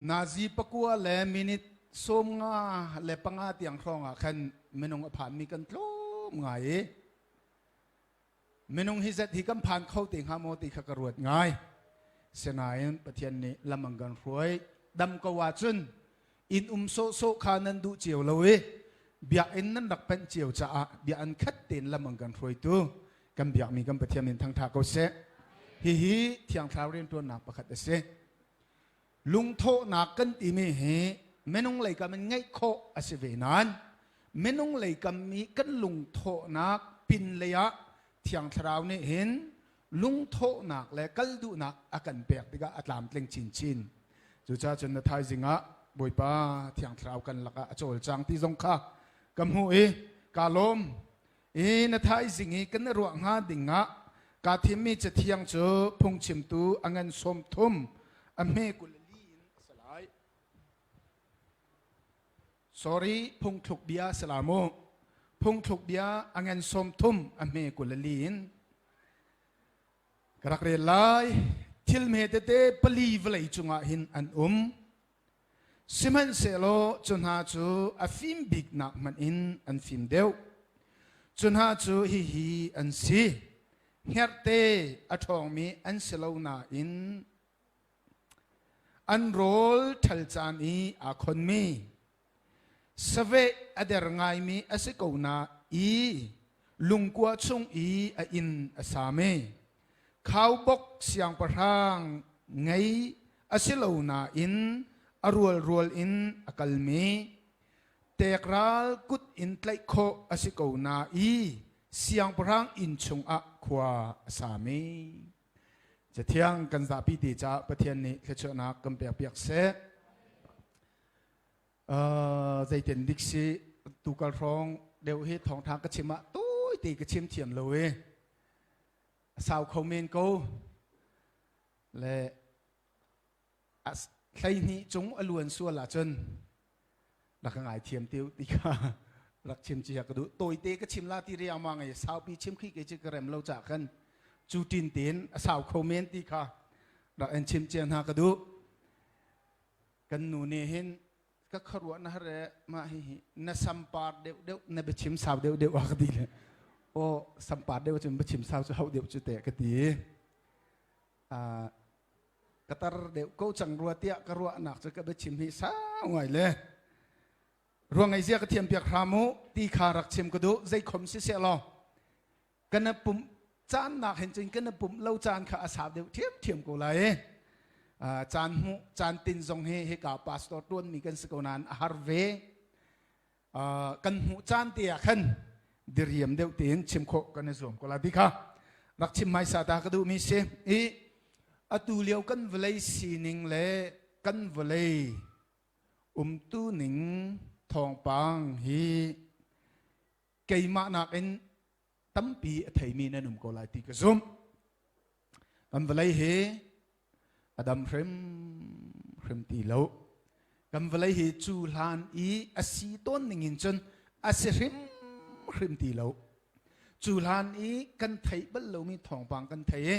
Nazi pakua le minute 55 tiang hrawng ah khan minung a phanmi kan tlawm ngai i minung hi zet hi kan phan kho te hnga maw ti kha ka ruat ngai. Sinain Pathian nih lam an kan hruai. Dam ko ahcun inn um sawhsawh kha nan duh cio lo i biakinn nan rak panh cio caah bia an khat tein lam an kan hruaitu kan biakmi kan Pathian min thangtha ko seh. Hihi Thiang Thlarau riantuannak pakhat a si. Lungthawhnak kan timi hi minung lei kam in ngeih khawh a si ve nain minung lei kam i kan lungthawhnak pin lei ah Thiang Thlarau nih hin lungthawhnak le kal duhnak a kan pek tikah a tlamtling chinchin. Cucaah cun na thaizing ah Bawipa Thiang Thlarau kan lakah a cawlcang ti zong kha ka hmuh i kaa lawm. I na thaizing i kan i ruah hnga ding ah kaa thimmi cathiang cu phungchimtu a ngan 30 a hme 24 in a si lai. Sorry, phungthluk bia si la mu. Phungthluk bia a ngan 30 a hme 24 in ka rak rel lai. Thil hme tete pali vawlei cungah hin an um. Sihmanhsehlaw cu hna cu a fim biknak hmanh in an fim deuh. Cu hna cu hihi an si: hngerhte a ṭhawngmi an si lo nain an rawl ṭhal caan i aa khonmi, saveh a der ngaimi a si ko na i lungkua chung i a inn a sami, Khaubawk siangpahrang ngei a si lo nain a rualrual in a kalmi, tekral kut in tlaih khawh a si ko na i siangpahrang inn chungah khua a sami. Cathiang kan zapi te caah Pathian nih thluachuahnak kan pekpiak seh. Zeitin dik si tukal hrawng deuh hi thawngtha ka chim ah tawite ka chim thiam lo i a sau kho men ko le 12 cung a luan sual ahcun rak ka ngai thiam tiu ti kha rak chim chia ka duh. Tawite ka chim la ti riangmang i saupi chim khi ke chi ka rem lo cha khan cu tin tin a sau kho men ti kha rak en chim chia hna ka duh. Kan nu nih hin ka khuaruah na hare mah hi hi na sampar deuh deuh na biachim sau deuh deuh a ka ti le aw sampar deuh cun biachim sau cu hauh deuh cu te ka ti. Ka tar deuh ko cang rua tiah ka ruahnak cu ka biachim hi sau ngai le ruang ngei zia ka thiam piak hram u ti kha rak chim ka duh. Zei khom si seh law kana pum caan nak hin cun kana pum lo caan kha a sau deuh thiam thiam ko lai. Caan hmu caan tin zong hi hika pastor tuan mi kan si ko nain a har ve. Kan hmuh caan te ah khan diriam deuh tein chim khawh kan i zuam ko la ti kha rak chim hmaisa ta ka duh mi si i atu lio kan vawlei sining le kan vawlei umtu ning thawngpang hi keimah nakin tampi a theimi nan um ko lai ti ka zumh. Kan vawlei hi a dam hrim hrim ti lo. Kan vawlei hi cu hlan i a si tawn ning in cun a si hrim hrim ti lo. Cu hlan i kan theih bal lomi thawngpang kan thei i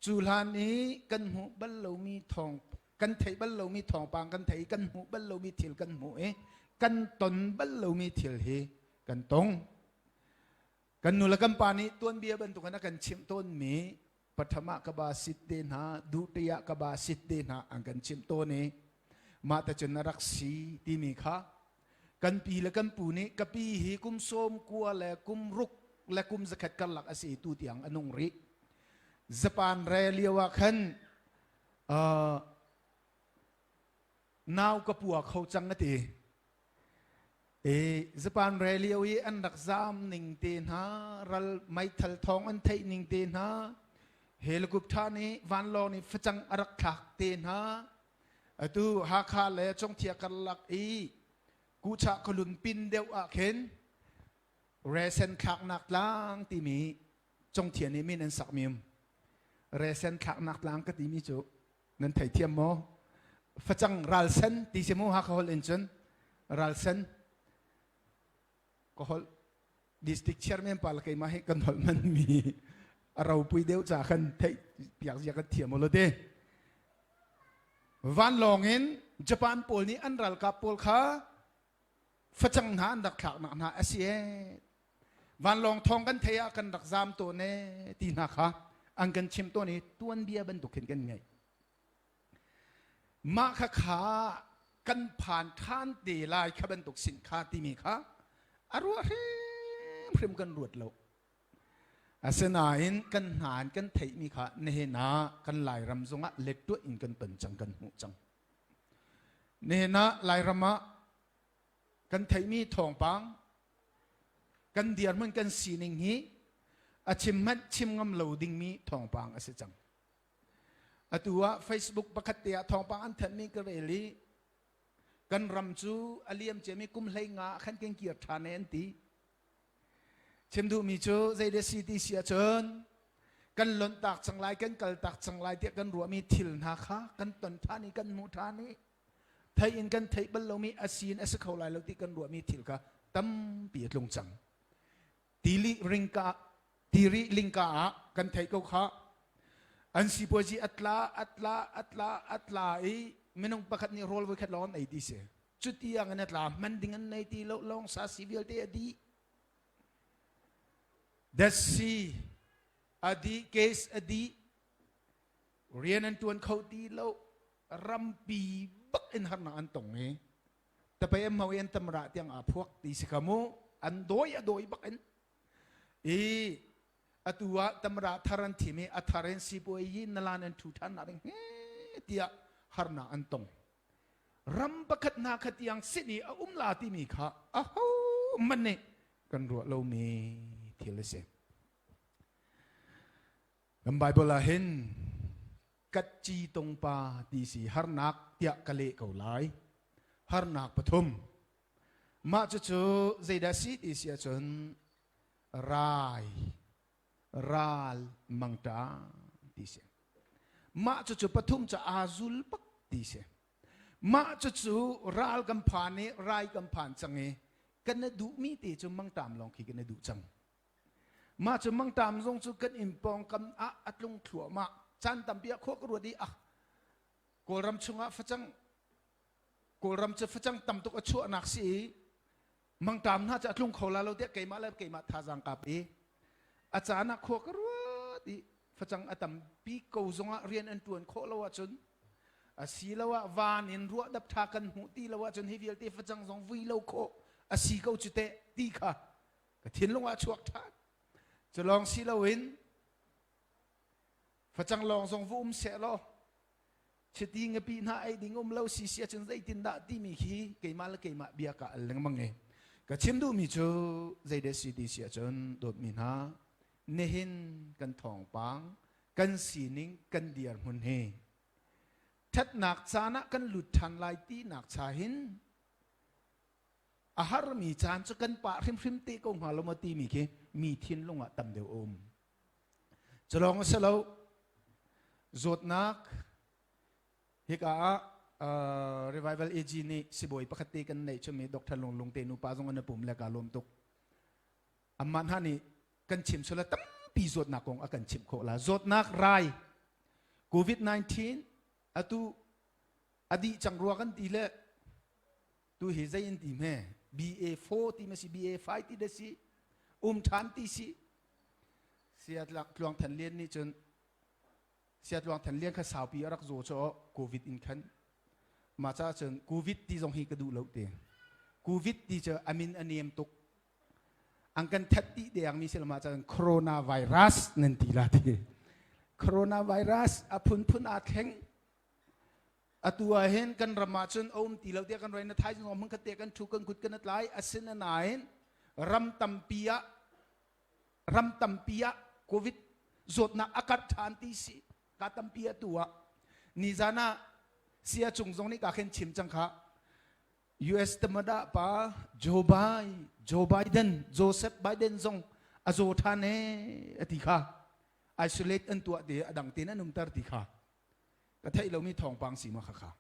cu hlan i kan hmuh bal lomi thawng kan theih bal lomi thawngpang kan thei i kan hmuh bal lomi thil kan hmuh i kan ton bal lomi thil hi kan tong. Kan nu le kan pa nih tuanbia bantukin a kan chimh tawnmi patham ah ka ba sit te hna, duhte ah ka ba sit te hna an kan chimh tawn i mah ta cun a rak si timi kha kan pi le kan pu nih ka pi hi kum 90 le kum 6 le kum 100 karlak a si tu tiang a nung rih. Japan re lio ah khan nau ka pua kho cang a ti. Japan re lio i an rak zaam ning te hna, ral meithal thawng an theih ning te hna, helicopter nih vanlawng nih facang a rak thlak te hna, atu Hakha le Congthia karlak i Kuchah khualun pin deuh ah khin resen thlaknak tlang timi Congthia nih min an sakmi um. Resen thlaknak tlang ka timi cu nan theithiam maw? Facang ralsen ti si mu Hakha holh in cun ralsen ka holh district chairman pa le keimah hi kan holh man mi a ropui deuh ca khan theih piak zia kan thiam lo te. Vanlawng in Japan pawl nih an ralkap pawl kha facang hna an rak thlaknak hna a si ee. Vanlawng thawng kan thei ah kan rak zaam tawn ee ti hna kha an kan chim tawn i tuanbia bantuk khin kan ngei. Mah khakha kan phan ṭhan te lai kha bantuk sin kha timi kha a ruah hrimhrim kan ruat lo. Asinain kan hna in kan theihmi kha nihin ah kan Lairam zongah lettuah in kan ton cang kan hmuh cang. Nihin ah Lairam ah kan theihmi thawngpang kan dirhmun kan sining hi a chim hmanh chim ngam lo dingmi thawngpang a si cang. Atu ah Facebook pakhat te ah thawngpang an thanhmi ka rel i kan ram cu a liam ciami kum 15 ah khan kan kir ṭhan e an ti. Chim duhmi cu zei si ti si ahcun kan lontak cang lai kan kaltak cang lai tiah kan ruahmi thil hna kha kan ton ṭhan i kan hmuh ṭhan i theih in kan theih bal lomi a si in a si kho lai lo ti kan ruahmi thil kha tampi a tlung cang. Tili ringka tiri lingka ah kan theih ko kha an sipuazi a tla a tla a tla a tla i minung pakhat nih rawl voikhat lawng an ei ti si. Cutiang in a tla hman ding an nei ti lo lawng sa si vialte a dih. That si a dih case a dih rian an tuan kho ti lo rampi bak in harnak an tong i tapei an mau i an tamra tiang aa phuak ti si kha mu an dawi a dawi bak in i atu ah tamra thar an thim i a thar in sipuai yi nalan an thu than na ding he tiah harnak an tong ram pakhat hna kha tiang sin i a um la timi kha aho man nih kan ruah lomi thil a si. Kan Bible ah hin katci tongpa ti si harnak tiah ka leh ko lai. Harnak pathum. Mah cucu zeidah si ti si ahcun rai, ral mangṭam ti si. Mah cucu pathum cu aa zul bak ti si. Mah cucu ral kan phan i rai kan phan cang i kan na duhmi te cu mangṭam lawng khi kan na duh cang. Mah cu mangṭam zong cu kan inn pawngkam ah a tlung thluahmah. Caan tampi ah khua ka ruat i ah Kawlram chungah facang Kawlram cu facang tam tuk a chuahnak si i mangṭam hna cu a tlung kho la lo tiah keimah le keimah thazaang kaa pe. A caan ah khua ka ruat i facang a tampi ko zongah rian an ṭuan khawh lo ahcun asiloah van in ruahdap ṭha kan hmuh ti lo ahcun hi vialte facang zong vui lo khawh a si ko cu teh ti kha ka thinlung ah chuak ṭhan. Cu lawng si loin facang lawng zong va um seh law chiti ngapi hna ei ding um lo si si ahcun zeitindah timi khi keimah le keimah bia ka al lengmang e ka chim duhmi cu zeidah si ti si ahcun dawtmi hna nihin kan thawngpang kan sining kan dirhmun hi ṭhatnak caan ah kan lut ṭhan lai tinak cha hin a harmi caan cu kan pah hrimhrim te ko hnga lo maw timi khi mi thinlung ah tam deuh um. Culawng a si lo. Zawtnak hika ah Revival AG nih sibawi pakhat te kan neih chumi Dr. Lung Lung te nupa zong an pum le ka lawm tuk. Amah hna nih kan chim sula tampi zawtnak kong a kan chimh khawh la. Zawtnak rai COVID-19 atu a dih cang rua kan ti le tu hi zei in ti hme BA4 ti ma si BA5 ti da si um ṭhan ti si Sia Tluang Than Lian nih cun Sia Tluang Than Lian kha saupi a rak zaw cu COVID in khan mah caah cun COVID ti zong hi ka duh lo te COVID ti cu a min a nem tuk an kan that ti deng mi silama cun coronavirus nan ti la ti coronavirus a phunphun aa thleng atu ah hin kan ram ah cun a um ti lo tiah kan roi na thaizing hmun khat te kan thu kan kut kan tlai asinain ram tampi ah ram tampi ah covid zawtnak a karh ṭhan ti si ka tampi atu ah nizan ah sia cung zong nih ka khen chim cang kha US tamada pa Joe Biden Joe Biden Joseph Biden zong a zaw ṭhan e ati kha isolate an tuah te a dang tein an umter ti kha ka theih lomi thawngpang si ma kha kha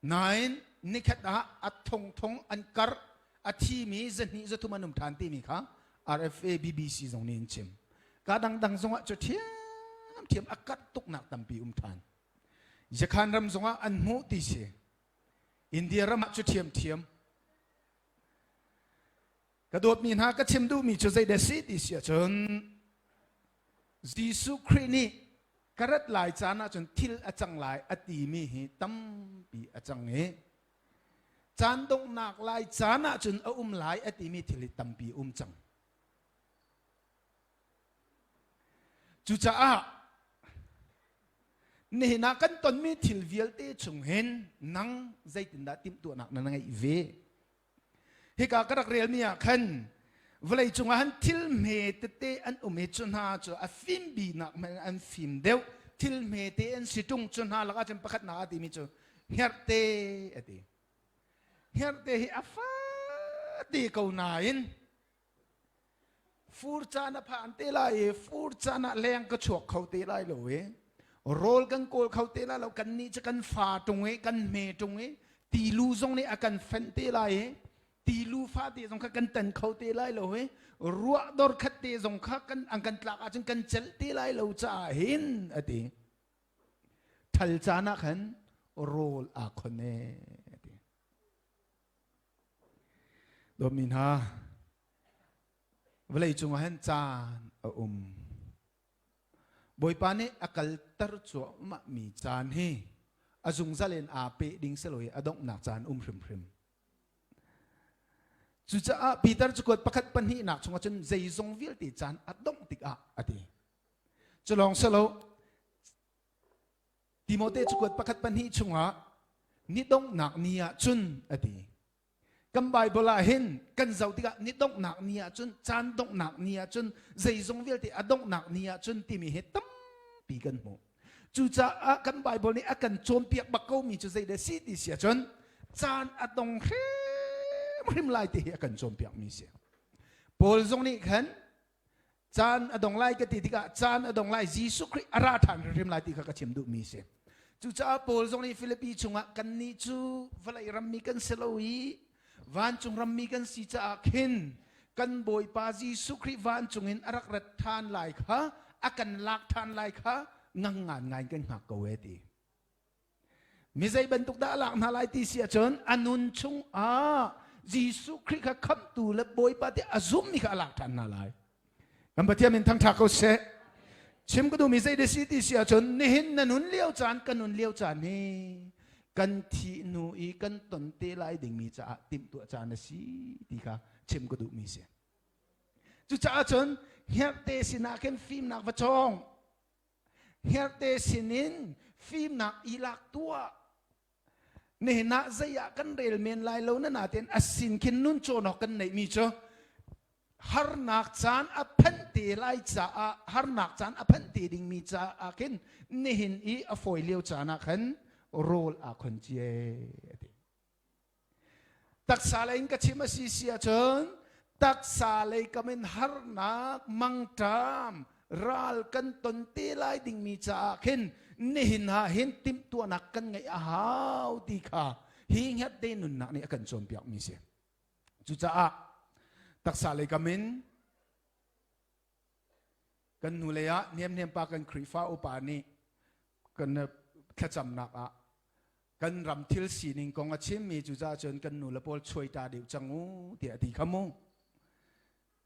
Nain nikhat ah a thongthong an karh a thimi zahnih zathum an um ṭhan timi kha RFA BBC zong nih an chim. Ka dangdang zongah cu ṭhiamṭhiam a karh tuknak tampi um ṭhan. Yakhan ram zongah an hmuh ti si. India ram ah cu ṭhiamṭhiam. Ka dawtmi hna ka chim duhmi cu zeidah si ti si ahcun Jesuh Khrih nih ka rat lai caan ahcun thil a cang lai a timi hi tampi a cang i caan donghnak lai caan ahcun a um lai a timi thil hi tampi um cang. Cucaah nihin ah kan tonmi thil vialte chung hin nang zeitindah timhtuahnak na ngeih ve? Hika ka rak relmi ah khan vawlei cungah han thil hme tete an um i cu hna cu a fim binak hmanh an fim deuh thil hme te an si ṭung cu hna lakah cun pakhatnak a timi cu hngerhte a ti. Hngerhte hi a fate ko nain Fur caan a phan te lai i fur caan ah leng ka chuak kho te lai lo i rawl kan kawl kho te lai lo kan nih cu kan fa ṭung i kan hme ṭung i tilu zong nih a kan fenh te lai i tilu fate zong kha kan tan kho te lai lo i ruah dor khat te zong kha kan an kan tlak ahcun kan celh te lai lo caah hin a ti ṭhal caan ah khan rawl aa khon e a ti Dawtmi hna, vawlei cungah hin caan a um. Bawipa nih a kalter cuahmahmi caan hi a zungzal in aa peh ding si lo i a donghnak caan um hrimhrim. Cucaah Peter cakuat pakhat pahnihnak chungah cun zeizong vialte caan a dongh tikah a ti. Cu lawng si lo, Timote cakuat pakhat pahnih chungah ni donghnak ni ah cun a ti. Kan Bible ah hin kan zoh tikah ni donghnak ni ah cun caan donghnak ni ah cun zeizong vialte a donghnak ni ah cun timi hi tampi kan hmuh. Cucaah kan Bible nih a kan cawnpiak bak komi cu zeidah si ti si ahcun caan a dong hrimhrim lai ti hi a kan cawnpiakmi si. Paul zong nih khan Caan a dong lai ka ti tikah caan a dong lai Jesuh Khrih a ra ṭhan hrimhrim lai ti kha ka chim duhmi si. Cucaah Paul zong nih Filipi chungah kannih cu vawlei rammi kan si lo i vancung rammi kan si caah khin kan Bawipa Jesuh Khrih vancung in a rak rat ṭhan lai kha a kan lak ṭhan lai kha ngangngan ngai kan hngak ko e ti. Mi zei bantuk dah a lak hna lai ti si ahcun a nun chung ah Jesuh Khrih kha khamhtu le Bawipa ti a zummi kha a lak ṭhan hna lai. Kan Pathian min thangṭha ko seh. Chim ka duhmi zei si ti si ahcun nihin na nun lio caan kan nun lio caan hi kan thih hnu i kan ton te lai dingmi caah timhtuah caan a si ti kha chim ka duhmi si. Cucaah cun hngerhte sinah khin fimnak va cawng. Hngerhte sinin fimnak i lak tuah. Nihin ah zei ah kan rel men lai lo na natin a sin khin nun cawn awk kan neihmi cu harnak caan a phanh te lai caah harnak caan a phanh te dingmi caah khin nihin i a fawi lio caan ah khan rawl aa khon cie a ti. Taksa lei in ka chim a si si ahcun taksa lei kam in harnak mangṭam ral kan ton te lai dingmi caah khin nihin ah hin timhtuahnak kan ngeih a hau ti kha hi hngerhte nunnak nih a kan cawnpiakmi si. Cucaah taksa lei kam in kan hnulei ah niamniam pa kan Khrihfa upa nih kan thlacamnak ah kan ram thil sining kong a chimmi cu caah cun kan nu le pawl chuaita deuh cang u tiah a ti kha mu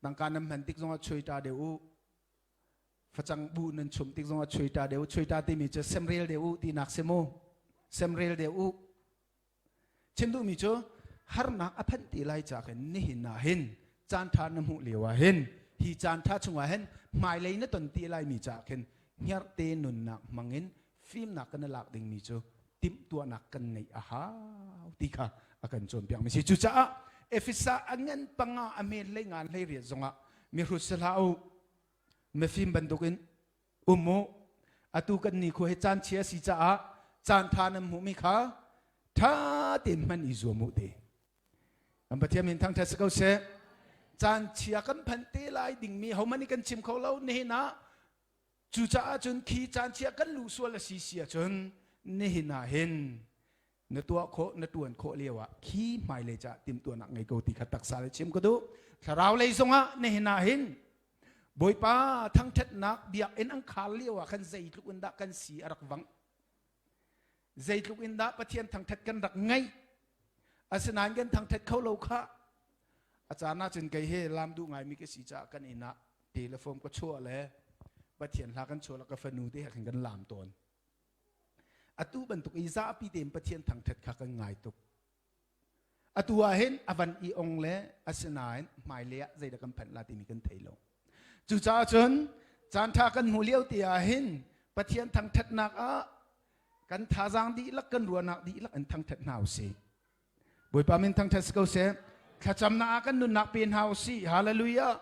tangka nan hman tik zongah chuaita deuh u facang bu nan chum tik zongah chuaita deuh u chuaita timi cu semrel deuh u tinak si mu semrel deuh u Chim duhmi cu harnak a phanh ti lai ca khin nihin ah hin caan ṭha na hmuh lio ah hin hi caan ṭha chungah hin hmailei na ton ti laimi caah khin hngerhte nunnak hmangin fimnak kan i lak dingmi cu timhtuahnak kan ngeih a hau ti kha a kan cawnpiakmi si. Cucaah Efesa a ngan panga a men hlei ngan hlei riat zongah mihrut si hlah u mifim bantukin um u atu kan ni khua hi caan chia si caah caan tha nan hmuhmi kha tha tein hman i zuam u ti kan Pathian min thangthat si ko seh caan chia kan phanh te lai dingmi hohmanh nih kan chim kho lo nihin ah cucaah cun khi caan chia kan luh sual a si si ahcun nihin ah hin na tuah khawh na tuan khawh lio ah khi hmailei caah timhtuahnak ngei ko ti kha taksa le chim ka duh thlarau lei zongah nihin ah hin Bawipa thangṭhatnak biakinn an khar lio ah khan zeitluk in dah kan si a rak vang. Zeitluk in dah Pathian thangthat kan rak ngaih. Asinain kan thangthat kho lo kha. A caan ahcun kei he lam duh ngaimi ka si caah kan inn ah telephone ka chuah le Pathian hla kan chuah le ka fanu te he khan kan lam tawn. Atu bantuk i zapi tein Pathian thangthat kha kan ngai tuk. Atu ah hin a van i ong le asinain hmailei ah zeidah kan phanh la timi kan thei lo. Cucaah cun caan ṭha kan hmu lio ti ah hin Pathian thangṭhatnak ah kan thazaang dihlak kan ruahnak dihlak in thangṭhat hna usih. Bawipa min thangṭhat si ko seh. Thlacamnak ah kan nunnak pe hna usih. Hallelujah.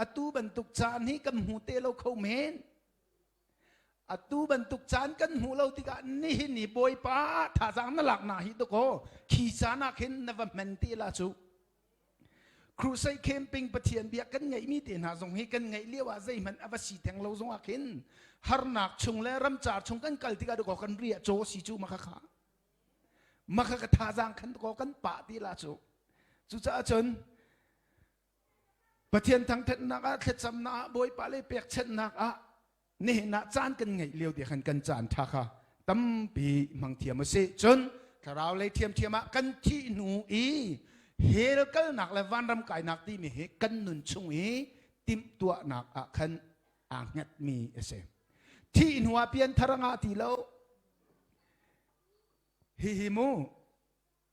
Atu bantuk caan hi kan hmu te lo kho men. Atu bantuk caan kan hmuh lo tikah nihin ni Bawipa thazaang na laknak hi dakaw khi caan ah khin na va hman te la cu. Crusade camping Pathian bia kan ngeihmi te hna zong hi kan ngeih lio ah zeihmanh a va si theng lo zong ah khin harnak chung le ramcar chung kan kal tikah dakaw kan riah caw si cu makha kha. Makha ka thazaang khan dakaw kan pah ti la cu. Cucaah cun Pathian thangthatnak ah thlacamnak ah Bawipa lei pekchanhnak ah nihin ah caan kan ngeih lio ti khan kan caan tha kha tampi hmang thiam a si. Cun thlarau lei thiamthiam ah kan thih hnu i hell kalnak le vanram kainak timi hi kan nun chung i timhtuahnak ah khan aa hngatmi a si. Thih hnu ah pianthar a ngah ti lo. Hihi mu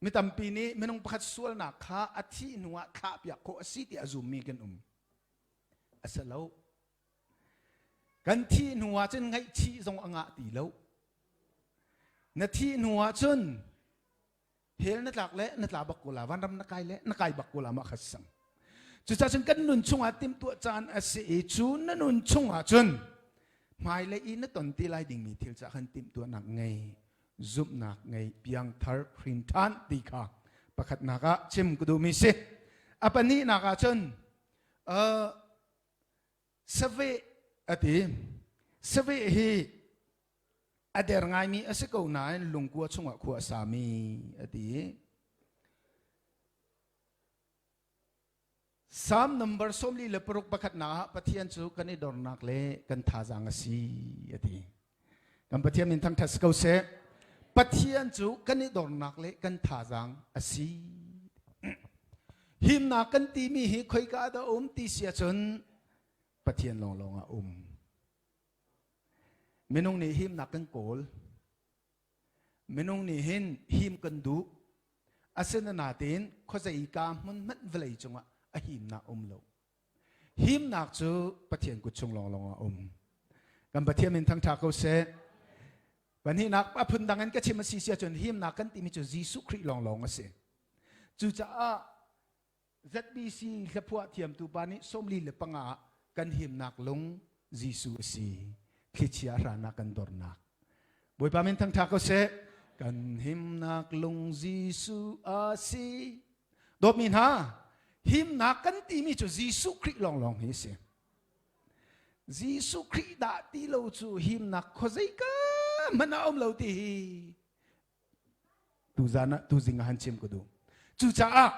Mi tampi nih minung pakhat sualnak kha a thih hnuah thlahpiak khawh a si tiah a zummi kan um. A si lo. Kan thih hnuah cun ngaihchih zong a ngah ti lo. Na thih hnuah cun hell na tlak le na tla bak ko la, vanram na kai le na kai bak ko la mah kha sang. Cucaah cun kan nun chungah timhtuah caan a si i cu na nun chungah cun hmailei i na ton ti lai dingmi thil caah khan timhtuahnak ngei zumhnak ngei piangthar hrin ṭhan ti kha pakhatnak ah chim ka duhmi si. A pahnihnak ah cun uh, saveh a ti. Saveh hi a der ngaimi a si ko nain lungkua chungah khua a sami a ti. Psalm number 46 pakhatnak ah Pathian cu kan i dornak le kan thazaang a si a ti. Kan Pathian min thangṭhat si ko seh. Pathian cu kan i dornak le kan thazaang a si. Himnak kan timi hi khoika dah um ti si ahcun Pathian lawnglawng ah um. Minung nih himnak kan kawl. Minung nih hin him kan duh. Asinain khuazei ka hmun hmanh vawlei cungah a himnak um lo. Himnak cu Pathian kut chung lawnglawng ah um. Kan Pathian min thangṭha ko seh. Pahnihnak a phun dang in ka chim a si si ahcun himnak kan timi cu Jesuh Khrih lawnglawng a si. Cucaah ZBC hlaphuah thiamtu pa nih 45 ah kan himnak lung Jesuh a si. Thlichia hranak kan dornak. Bawipa min thangṭha ko seh. Kan himnak lung Jesuh a si. Dawtmi hna, himnak kan timi cu Jesuh Khrih lawnglawng hi a si. Jesuh Khrih dah ti lo cu himnak khuazeika hmanh a um lo ti hi tuzan ah tuzing ah han chim ka duh. Cucaah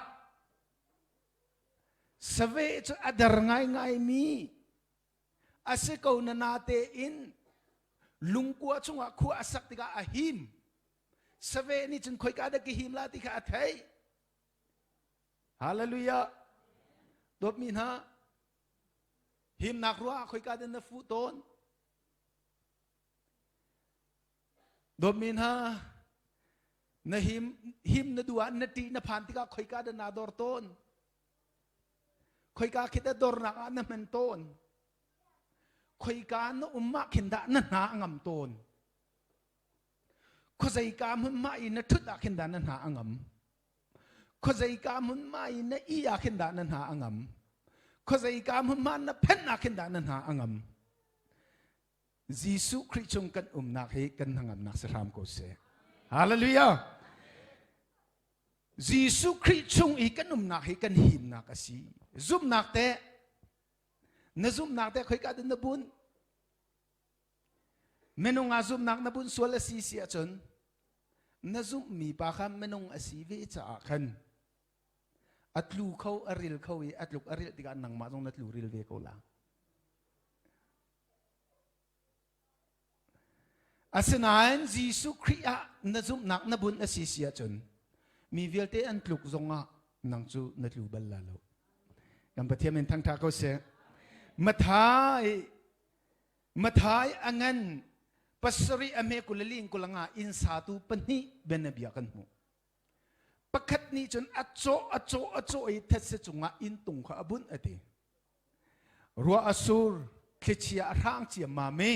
save cu a der ngaingaimi a si ko na natein lungkua chungah khua a sak tikah a him. Save nih cun khoika dah ka him la ti kha a theih. Hallelujah. Dawtmi hna, himnak ruah ah khoika dah na fuh tawn? Dawtmi hna, na him, him na duh ah na ṭih na phan tikah khoika dah naa dor tawn? Khoika khi dah dornak ah na hman tawn? Khoika na um ah khin dah na hna a ngam tawn? Khuazeika hmunhma i na ṭhut ah khin dah na hna a ngam? Khuazeika hmunhma i na ih ah khin dah na hna a ngam? Khuazeika hmunhma na phenh ah khin dah na hna a ngam? Jesuh Khrih chung kan umnak hi kan hnangamnak si hram ko seh. Hallelujah. Jesuh Khrih chung i kan umnak hi kan himnak a si. Zumhnak teh na zumhnak teh khoika dah na bunh? Minung ah zumhnak na bunh sual a si si ahcun na zumhmi pa kha minung a si ve caah khan a tlu kho a ril kho i a tluk a rilh tikah nangmah zong na tlu ril ve ko la. Asinain Jesuh Khrih ah na zumhnak na bunh a si si ahcun mi vialte an tluk zongah nang cu na tlu bal la lo. Kan Pathian min thangṭha ko seh. Mathai Mathai a ngan pasarih a hme kulaling kulanga inn satu pahnih bianabia kan hmuh. Pakhat nih cun a cawh a cawh a cawh i thetse cungah inn tung kha a bunh a ti. Ruah a sur, thlichia a hrang ciammam i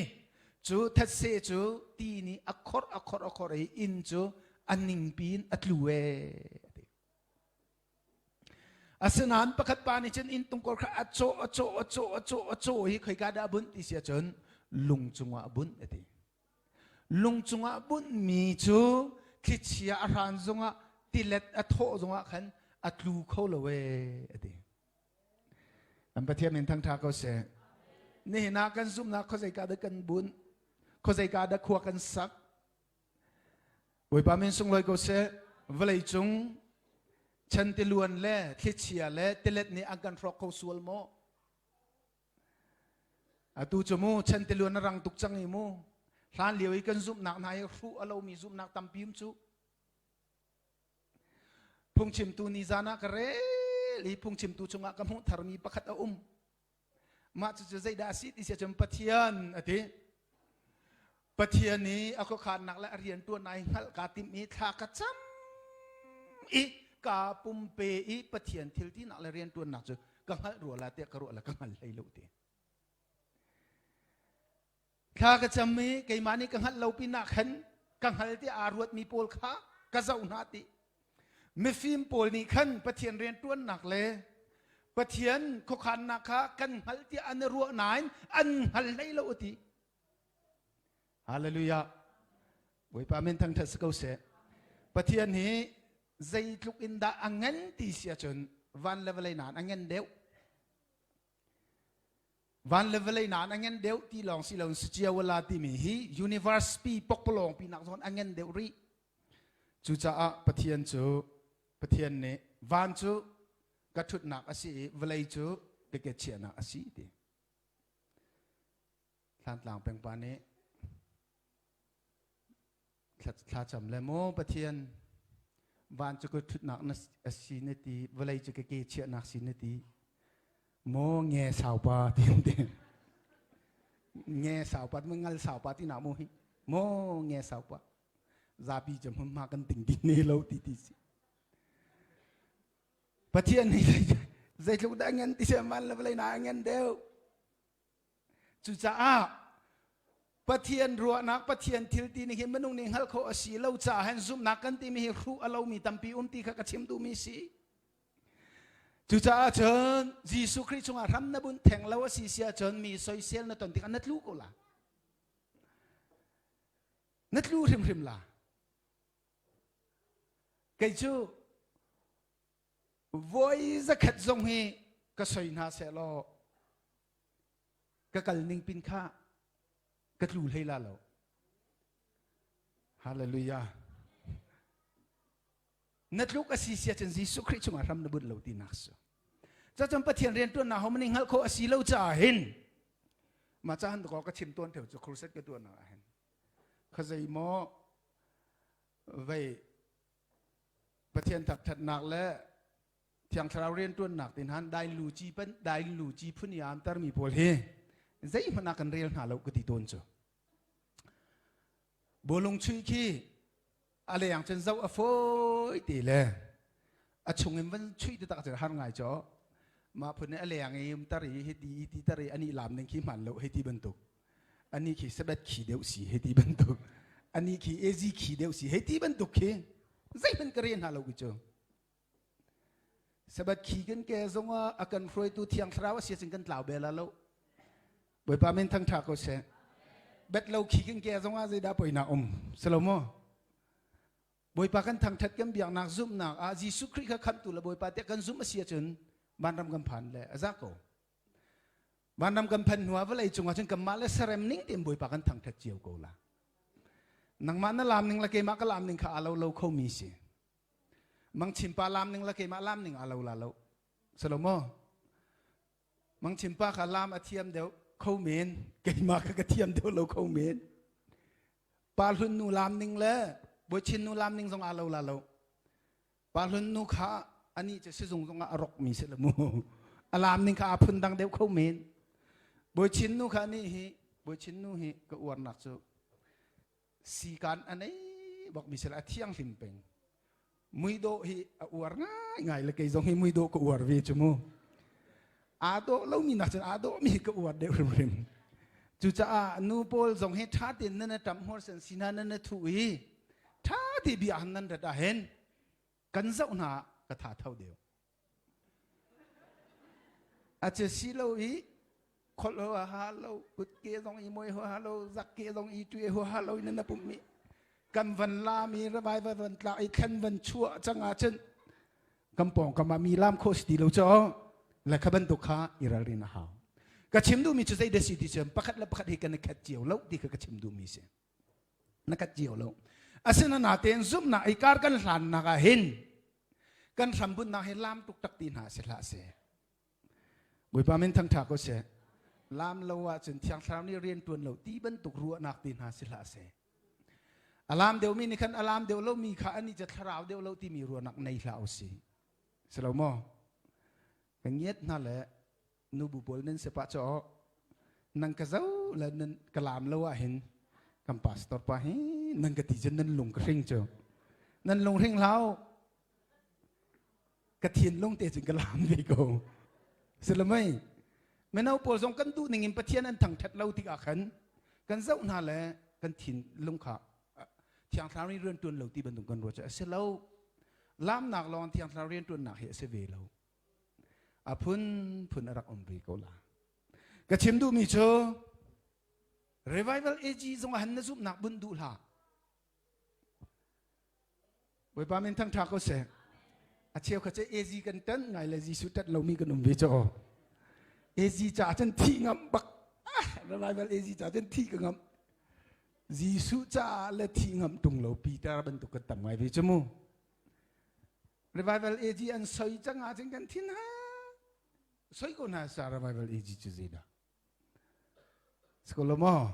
cu thetse cu ti nih a khorh a khorh a khorh i inn cu a ningpi in a tlu ee a ti. Asinain pakhat pa nih cun inn tungkor kha a cawh a cawh a cawh a cawh a cawh i khoika dah a bunh ti si ahcun lung cungah a bunh a ti. Lung cungah bunhmi cu thlichia a hran zongah tilet a thawh zongah khan a tlu kho lo ee a ti. Kan Pathian min thangṭha ko seh. Nihin ah kan zumhnak khuazeika dah kan bunh, khuazeika dah khua kan sak. Bawipa min sunglawi ko seh. Vawlei cung chan tiluan le thlichia le tilet nih an kan hrawk kho sual maw? Atu cu mu chan tiluan a rang tuk cang i mu. Hlan lio i kan zumhnak hna hi hruh a lomi zumhnak tampi um cu. Phungchimtu nizan ah ka rel i phungchimtu chungah ka hmuh tharmi pakhat a um. Mah cucu zeidah a si ti si ahcun Pathian a ti. Pathian i a khuakhannak le a rianṭuannak i hngalh kaa timh i thla ka cam i kaa pumpe i Pathian thil tinak le rianṭuannak cu ka hngalh rua la tiah ka ruah le ka hngal hlei lo ti. Thla ka cam i keimah nih ka hngalh lo pinah khan ka hngal ti aa ruatmi pawl kha ka zoh hna ti. Mifim pawl nih khan Pathian rianṭuannak le Pathian khuakhannak kha kan hngalh tiah an i ruah nain an hngal hlei lo a ti. Hallelujah. Bawipa min thangṭhat si ko seh. Pathian hi zeitluk in dah a ngan ti si ahcun van le vawlei nain a ngan deuh. Van le vawlei nain a ngan deuh ti lawng si loin Sachiawala timi hi universe pi pokpalawng pi nak zawn a ngan deuh rih. Cucaah Pathian cu Pathian nih van cu ka ṭhutnak a si i vawlei cu ka ke chiahnak a si ti. Thlantlang pengpa nih Thlacam le maw Pathian van cu ka ṭhutnak na a si na ti vawlei cu ka ke chiahnak si na ti maw nge saupa ti ti nge saupa mu ngal saupa ti na mu hi maw nge saupa zapi cu hmunhma kan ting ti ne lo ti ti si Pathian nih zeitluk dah ngan ti se man le vawlei na ngan deuh Cucaah Pathian ruahnak, Pathian thil ti nih hin minung nih hngalh khawh a si lo caah hin zumhnak kan timi hi hruh a lomi tampi um ti kha ka chim duhmi si. Cucaah cun Jesuh Khrih chungah hram na bunh theng lo a si si ahcun mi soisel na ton tikah na tlu ko la. Na tlu hrimhrim la. Kei cu voi zakhat zong hi ka soi hna seh law ka kal ning pin kha ka tlu hlei la lo. Hallelujah. Na tluk a si sia cun Jesuh Khrih chungah hram na bunh lo tinak su. Cacun Pathian riantuannak ho maning hngalh khawh a si lo caah hin mah cahan ko ka chim tawn theo cu crusade ka tuahnak ah hin khazei maw vei Pathian thangṭhatnak le Thiang Thlarau rianṭuannak tin han dai lu ci pan dai lu ci phun i am tarmi pawl hi zeihmanh ah kan rel hna lo ka ti tawn cu. Bawlung chuih khi a leng cun zoh a fawi ti le a chung in van chuih te tak har ngai cho mah phun a leng i um tar i hiti ti tar i ani lam ning khi hman lo hei ti bantuk ani khi sabbath khi deuh si hei ti bantuk ani khi ezi khi deuh si hei ti bantuk khi zeihmanh ka rel hna lo cu sabbath khi kan ke zongah a kan hruaitu thiang thlarau a si cun kan tlau bel lo bawipa min thangtha ko seh bet lo khi kan ke zongah zeidah poina um salomo Bawipa kan thangthat kan biaknak zumhnak ah Jesuh Khrih kha khamhtu le Bawipa tiah kan zumh a si ahcun vanram kan phan le a za ko. Vanram kan phan hnu ah vawlei cungah cun kanmah le serem ning tein Bawipa kan thangthat cio ko la. Nangmah na lam ning le keimah ka lam ning kha aa lo lo kho mi si. Mangchimpa lam ning le keimah lam ning aa lo la lo. Salomo Mangchimpa kha lam a thiam deuh kho men keimah kha ka thiam deuh lo kho men. Pa hlun nu lam ning le Bawichin nu lam ning zong aa lo la lo. Pa hlun nu kha ani cu sizung zong ah a rok mi si le mu. A lam ning kha aa phun dang deuh kho men. Bawichin nu kha ani hi Bawichin nu hi ka uarnak cu sikan a nei bak mi si le a thianghlim peng. Muidawh hi a uar ngaingai le kei zong hi muidawh ka uar ve cu mu. Aa dawh lomi nak cun aa dawhmi ka uar deuh hrimhrim. Cucaah nu pawl zong hi ṭha tein nan a ṭam hmur sen si hna nan a thuh i ṭha te bia han nan rat ahhin kan zoh hna ka tha tho deuh. A cu si lo i kholh ho ha lo kut ke zong i moi ho ha lo zak ke zong i tue ho ha lo in na pum mi kan van lam i ravai va van tlak i thlan van chuah cang ah cun kan pawng kam ah mi lam kho si ti lo cho le kha bantuk kha i ralrin a hau ka chim duhmi cu zei da si ti cun pakhat le pakhat hi kan i khat cio lo ti kha ka chim duhmi si na khat cio lo asinain zumhnak i kar kan hlannak ah hin kan hrambunnak hi lam tuk tak ti hna si hlah seh Bawipa min thangṭha ko seh. Lam lo ahcun Thiang Thlarau nih rian ṭuan lo ti bantuk ruahnak ti hna si hlah seh. A lam deuhmi nih khan a lam deuh lomi kha anih cu thlarau deuh lo timi ruahnak nei hlah usih. Si lo maw? Ka ngiat hna le nubu pawl nan si pah caw nang ka zo le nan ka lam lo ah hin kan pastor pa hi nan ka ti cun nan lung ka hring cu nan lung hring hlau ka thinlung te cun ka lam ve ko silamai mino pawl zong kan duh ning in Pathian an thangthat lo tikah khan kan zoh hna le kan thinlung kha thiang thlarau nih rian tuan lo ti bantuk kan ruat cu a si lo lamnak lawng thiang thlarau rian tuannak hi a si ve lo a phun phun a rak um ve ko la ka chim duhmi cu revival AG zong ah han na zumhnak bunh duh hlah Bawipa min thangṭha ko seh. A cheu kha cu AZ kan ṭanh ngai le Jesuh ṭanh lomi kan um ve caw. AZ caah cun thih ngam bak. Ah, revival AZ caah cun thih ka ngam. Jesuh caah le thih ngam ṭung lo Peter bantuk kan tam ngai ve cu mu. Revival AZ an soi cang ahcun kan thin ha. Soi ko hna sa revival AZ cu zeidah? Sikolo maw?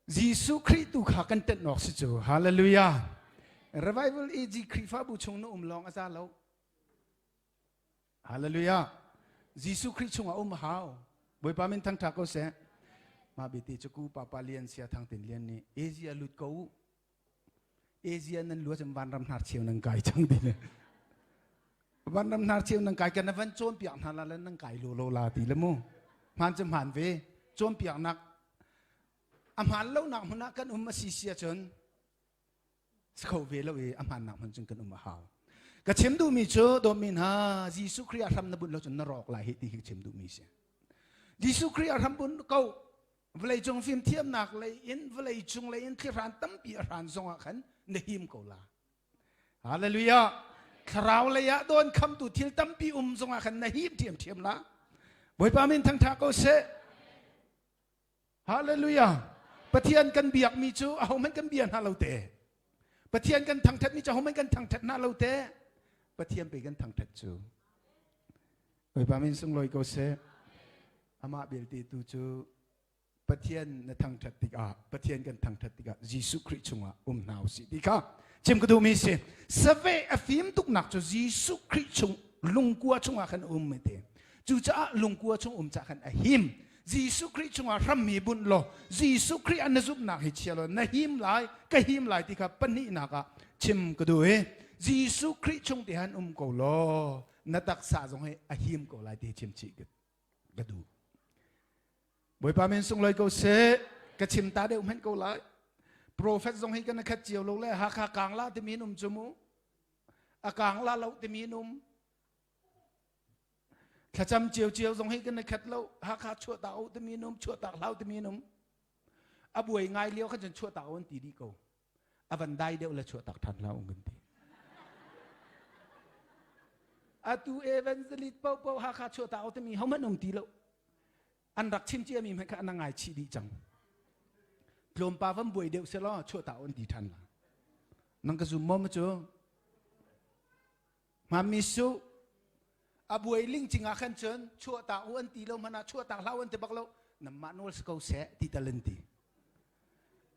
Jesuh Khrih tu kha kan tenh awk si cu. Hallelujah. Revival AG Khrihfabu chung na um lawng a za lo. Hallelujah. Jesuh Khrih chungah um a hau. Bawipa min thangṭha ko seh. Mah biti cu ku papa lian sia thang tin lian nih Asia lut ko u. Asia nan lu cun vanram hnar cheu nan kai cang ti le vanram hnar cheu nan kai kan van cawnpiak hna la le nan kai lo lo la ti le mu hmaan cu hmaan ve cawnpiaknak a hmaan lo nak hmun ah kan um a si si ahcun si kho ve lo i a hmaan nak hmun cun kan um a hau ka chim duhmi cu dawtmi hna Jesuh Khrih ah hram na bunh lo cun na rawk lai hi ti hi ka chim duhmi si Jesuh Khrih ah hram bunh ko Vawleicung fimthiamnak lei in vawleicung lei in thlihran tampi a hran zongah khan na him ko la. Hallelujah. Thlarau lei ah dawn khamtu thil tampi um zongah khan na him ṭhiamṭhiam la. Bawipa min thangṭha ko seh. Hallelujah. Pathian kan biakmi cu ahohmanh kan bia hna lo te. Pathian kan thangṭhatmi cu ahohmanh kan thangṭhat hna lo te. Pathian pe kan thangṭhat cu. Bawipa min sunglawi ko seh. Amah belte tu cu Pathian na thangṭhat tikah Pathian kan thangṭhat tikah Jesuh Khrih chungah um hna usih ti kha chim ka duhmi si. Saveh a fim tuknak cu Jesuh Khrih chung lungkua chungah khan um te. Cucaah lungkua chung um cah khan a him. Jesuh Khrih chungah hrammi bunh law Jesuh Khrih an na zumhnak hi chia law na him lai ka him lai ti kha pahnihnak ah chim ka duh i Jesuh Khrih chung te han um ko law na taksa zong hi a him ko lai ti chim chih ka duh. Bawipa min sunglawi ko seh ka chim ta deuh hmanh ko lai. Prophet zong hi kan khat cio lo le Hakha kang la timi um cu mu. A kang la lo timi um. Thlacam cio cio zong hi kan khat lo Hakha chuah tak u timi um chuah tak hlau timi um. A buai ngai lio khan cun chuah tak u an ti dih ko. A van dai deuh le chuah tak ṭhan hlah ung kan ti. Atu evangelist paohpaoh Hakha chuah tak u timi hohmanh um ti lo. An rak chim ciami hmanh kha an ngai chih dih cang. Tlawmpa van buai deuh selaw chuah tak u an ti ṭhan la. Nang ka zum maw ma cu? Hmami su a buai lingcing ah khan cun chuah tak u an ti lo hmanh ah chuah tak hlah u an ti bak lo. Namah nawl si ko seh ti tal an ti.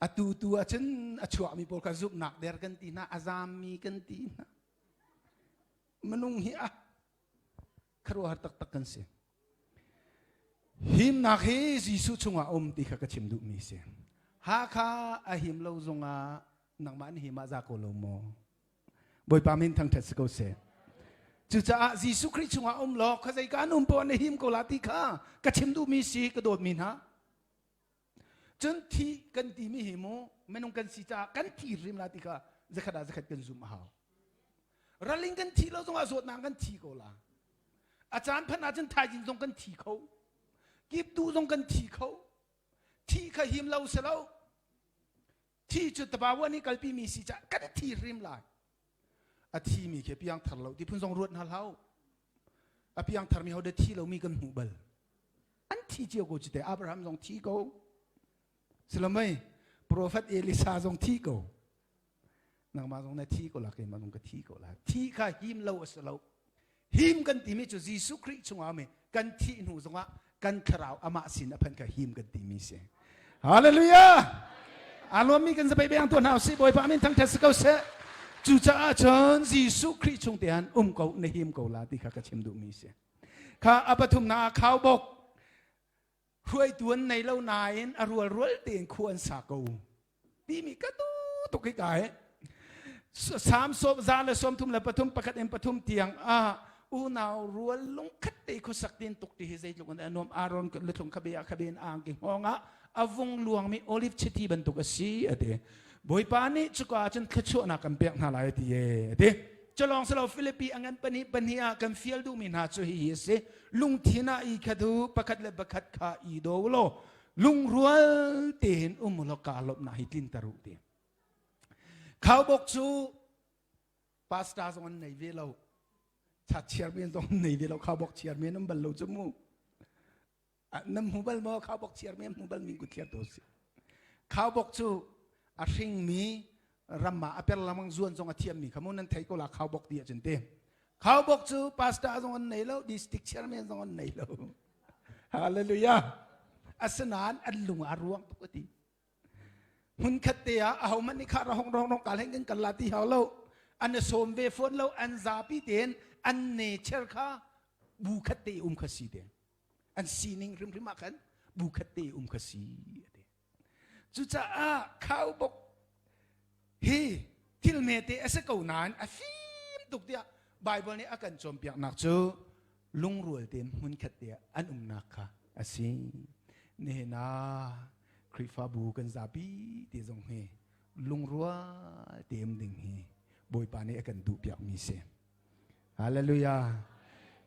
Atu tu ahcun a chuakmi pawl kha zumhnak der kan ti hna, a zaammi kan ti hna. Minung hi a khuaruahhar taktak kan si. Himnak hi Jesuh chungah um ti kha ka chim duhmi si. Hakha a him lo zongah nangmah na him ah za ko lo maw? Bawipa min thangṭhat si ko seh. Cucaah Jesuh Khrih chungah um law khuazei ka an um poah na him ko la ti kha ka chim duhmi si ka dawtmi hna. Cun thi kan timi hi mu minung kan si caah kan thi hrim la ti kha zakhat ah zakhat kan zum a hau. Raling kan thi lo zongah zawtnak kan thi ko la. A caan phanh ahcun thaizing zong kan thi kho. Kiptu zong kan thi kho. Thi kha him lo si lo. Thi cu tabawa nih kalpi mi si caah kan thi hrim lai. A thi mi khi piang thar lo ti phun zong ruat hna hlah. A piang thar mi ho de thi lo mi kan hmuh bal. An thi cio ko cite Abraham zong thi ko. Silamai Prophet Elisa zong thi ko. Nangmah zong na thi ko la keimah zong ka thi ko la. Thi kha him lo a si lo. Him kan timi cu Jesuh Khrih chungah mi kan thih hnu zongah kan thlarau amah sin a phan kha him kan timi si. Hallelujah! Aa lawmmi kan zabai beng tuah hna usih Bawipa min thangṭhat si ko seh. Cucaah cun Jesuh Khrih chung te han um ko na him ko la ti kha ka chim duhmi si. Kha a pathumnak ah khaubawk hruaitu an nei lo nain a rualrual tein khua an sa ko timi ka tu tuk hi ka he Salm sawm 133 pakhat in pathum tiang ah unau rual lungkhat te khuasak tin tuk ti hi zeitluk in a nuam Aaron luthlung khabe ah khabe in angki hngawng ah a vung luangmi olive chiti bantuk a si a ti Bawipa nih cuka ah cun thluachuahnak kan pek hna lai ti e a ti Culawng silo Filipi a ngan pahnih pahnih ah kan fial duhmi hna cu hihi a si. Lungthin ah i khat u, pakhat le pakhat kha i daw law lungrual tein um u law kaa lawmhnak hi tlinter u ti. Khaubawk cu pastor zong an nei ve lo. Chachiarmen zong an nei ve lo. Khaubawk chiarmen an bal lo cu mu. Nan hmu bal maw khaubawk chiarmi an hmu bal mi kut to si. Khaubawk cu a hringmi ram ah a per lamang zuan zong a thiammi kha mu nan thei ko la khaubawk ti ahcun te. Khaubawk cu pastor zong an nei lo, district chairman zong an nei lo. Hallelujah. Asinain an lung a ruang tuk a ti. Hmunkhat te ah ahohmanh nih kha ra hong rong rong kal hen kan kal la ti hau lo. An i sawm ve fawn lo, an zapi tein an nature kha bu khat te um kha si te. An sining hrimhrim ah khan bu khat te um kha si a ti. Cucaah khaubawk hi thil hmete a si ko nain a fim tuk tiah Baibal nih a kan cawnpiaknak cu lungrual tein hmunkhat te ah an umnak kha a si. Nihin ah Khrihfabu kan zapi te zong hi lungrual te um ding hi Bawipa nih a kan duhpiakmi si. Hallelujah.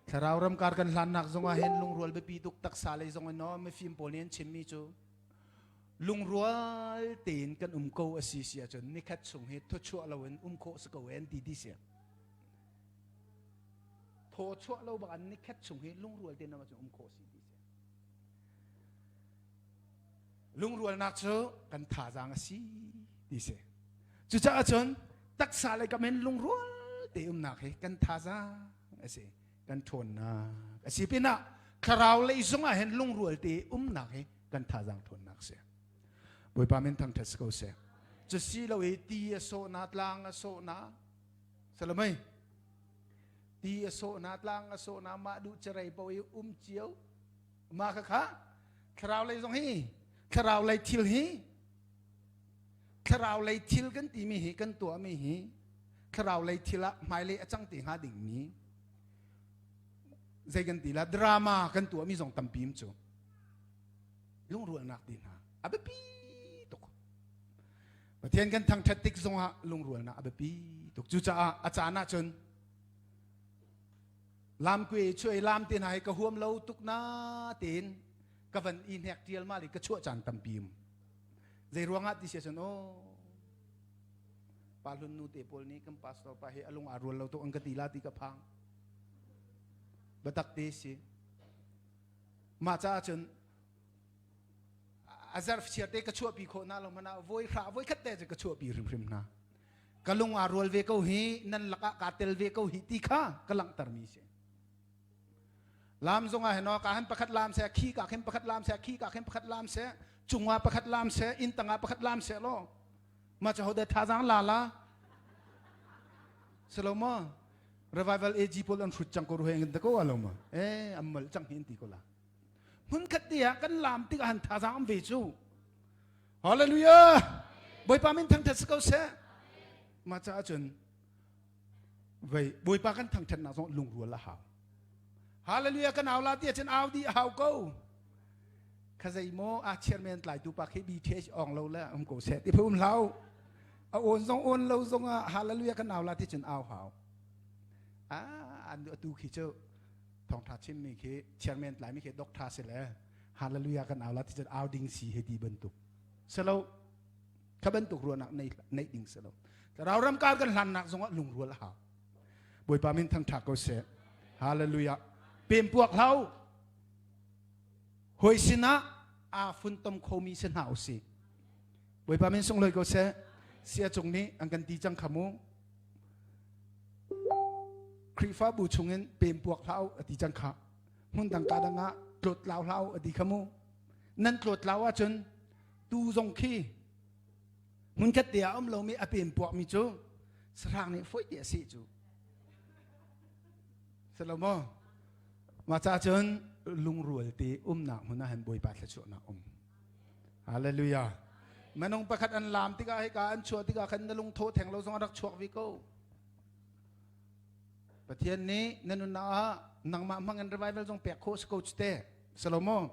Thlarau ramkar kan hlannak zongah hin lungrual biapi tuk taksa lei zong in no mifim pawl nih an chimmi cu lungrual tein kan um ko a si si ahcun nikhat chung hi thawchuah loin um khawh si ko en ti ti si. Thawchuah lo bak an nikhat chung hi lungrual tein um khawh si ti si. Lungrualnak cu kan thazaang a si ti si. Cucaah cun taksa le kam in lungrual te umnak hi kan thazaang a si, kan ṭhawnnak a si pinah thlarau lei zongah hin lungrual te umnak hi kan thazaang ṭhawnnak a si. Bawipa min thangṭhat si ko seh. Cu si lo i ti a sawhna tlang a sawhna salamai ti a sawhna tlang a sawhna mah duh cerei po i um cio mah kha kha thlarau lei zong hi thlarau lei thil hi thlarau lei thil kan timi hi kan tuahmi hi thlarau lei thil ah hmailei a cang te hnga dingmi zei kan ti la drama kan tuahmi zong tampi um cu lungrualnak ti hna a biapi tuk Pathian kan thangṭhat tik zongah lungrualnak a biapi tuk cucaah a caan ahcun lamkue chuai lam te hna hi ka huam lo tuk na tein ka van i hnek tial ma li ka chuah caan tampi um zei ruangah ti sia cun aw pa hlun nu te pawl nih kan pastor pa hi alung aa rual lo tuk an ka ti la ti ka phang biatak te si mah caah cun a zarf chiar te ka chuahpi khawh na lo mana voi hra voi khat te cu ka chuahpi hrimhrim hna ka lung aa rual ve ko hi nan lakah kaa tel ve ko hi ti kha ka langhter mi si lam zong ah heno ka han pakhat lam se khi ka khin pakhat lam se khi ka khin pakhat lam se. Cungah pakhat lam seh, inn tangah pakhat lam seh law. Ma cu hode thazaang la la. Selo ma revival AG pawl an hrut cang ko ruhe ngin ko alo ma. Eh ammal cang hin ti ko la. Hmun khat te ah kan lam tik ah han thazaang am ve cu. Hallelujah. Bawipa min thangthat si ko seh. Ma ca ahcun vei Bawipa kan thangthatnak zong lungrual a hau. Hallelujah kan au la ti ahcun au di a hau ko. Kha zei maw a chairman tlaitu pa khi BTH ong lo le um ko seh ti phum hlau. A on zong on lo zong ah hallelujah kan au la ti cun au hau. Ah an atu khi cu thawngtha chimmi khi chairman tlaimi khi doctor si le hallelujah kan au la ti cun au ding si he ti bantuk. Selo kha bantuk ruahnak nei nei ding selo. Thlarau ram kar kan hlannak zongah lungrual a hau. Bawipa min thangtha ko seh. Hallelujah. Pem puak hlau. Hoi sinah aa funtom khomi si hna usih. Bawipa min sunglawi ko seh. Sia cung nih an kan ti cang kha mu. Khrihfabu chungin pem puak hlah a ti cang kha. Hmun dang ka dang ah tlawt tlau hlah a ti kha mu. Nan tlawt tlau ahcun tu zong khi hmunkhat te ah um lomi a pem puakmi cu sahrang nih foih te a seh cu. Salomo mah ca cun lungrual te umnak hmun ah hin Bawipa thluachuahnak um. Hallelujah. Minung pakhat an laam tikah hika an chuah tikah khan na lungtho theng lo zong a rak chuak ve ko. Pathian nih na nunnak ah nangmah hmang in revival zong pek khawh si ko cu te. Salomo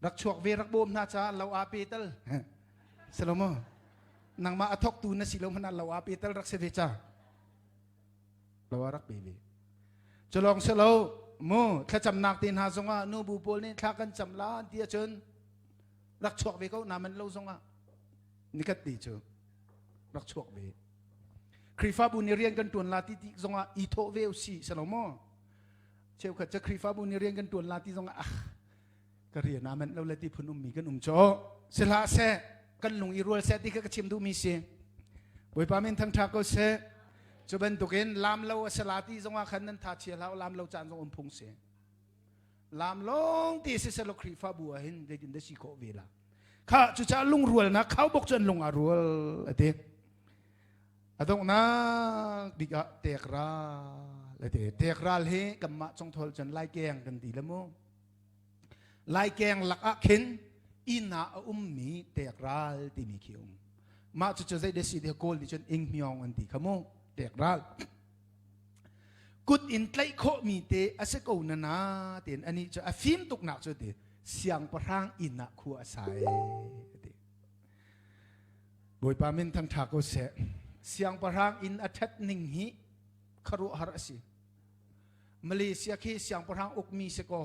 rak chuak ve rak bawm hna ca lo a pe tal. Salomo nangmah a thawktu na si lo hmanh ah lo a pe tal rak si ve ca. Lo a rak pe ve. Culawng si lo mu thlacamnak te hna zongah nubu pawl nih thla kan cam la ti ahcun rak chuak ve ko na man lo zongah nikhat ti cu rak chuak ve. Khrihfabu nih rian kan tuan la ti ti zongah i thawh ve usih si lo maw? Cheukhat cu Khrihfabu nih rian kan tuan la ti zongah ah ka rian aa manh lo le ti phun ummi kan um caw. Si hlah seh kan lung i rual seh ti kha ka chim duhmi si. Bawipa min thangṭha ko seh. Cu bantukin lam lo a si la ti zongah khan nan tha chia hlah lam lo caan zong um phung si. Lam lawng ti si selaw Khrihfabu ah hin zeitin dah si khawh ve la. Kha cucaah lungrualnak khaubawk cu an lung aa rual a ti. A donghnak bik ah tekral a ti. Tekral hi kanmah congthawl cun laikeng kan ti le mu. Laikeng lak ah khin inn ah a ummi tekral timi khi um. Mah cucu zei de si de kawl nih cun inghmiong an ti kha mu tekral. Kut in tlaih khawhmi te a si ko na na tiin anih cu a fim tuknak cu ti siangpahrang inn ah khua a sa e ti. Bawipa min thangṭha ko seh. Siangpahrang inn a ṭhat ning hi khuaruahhar a si. Malaysia khi siangpahrang ukmi si kaw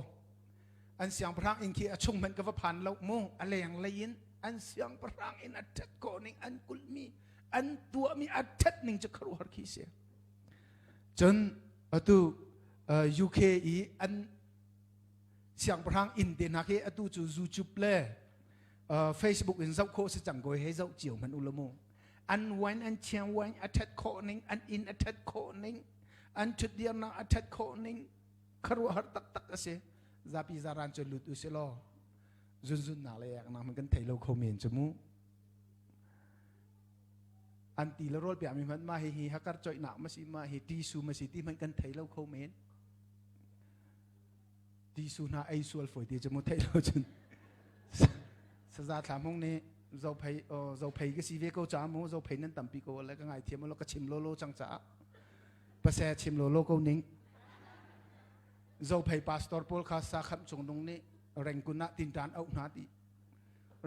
an siangpahrang inn khi a chung hmanh ka va phan lo mu a leng lei in an siangpahrang inn a ṭhat khawh ning an kulhmi an tuahmi a ṭhat ning cu khuaruahhar khi si. Cun atu UK i an siangpahrang inn te hna khi atu cu YouTube le Facebook in zoh khawh si cang ko hei zoh cio hmanh u law mu. An wine an chiang wine a ṭhat khawh ning an inn a ṭhat khawh ning an ṭhutdirnak a ṭhat khawh ning khuaruahhar taktak a si. Zapi zaran cu lut u si law zunzunnak le eknak hmanh kan thei lo kho men cu mu. An ti le rawl piakmi hmanh mah hihi hakar coihnak ma si mah hi tisu ma si ti hmanh kan thei lo kho men. Tisu hna ei sual fawi ti cu mu theih lo cun saza thla hmung nih zophei zophei ka si ve ko ca mu zophei nan tampi ko le ka ngai thiam lo ka chim lo lo cang caah pase chim lo lo ko ning zophei pastor pawl kha sa khamh cung nung nih rengkun ah tintan auh hna ti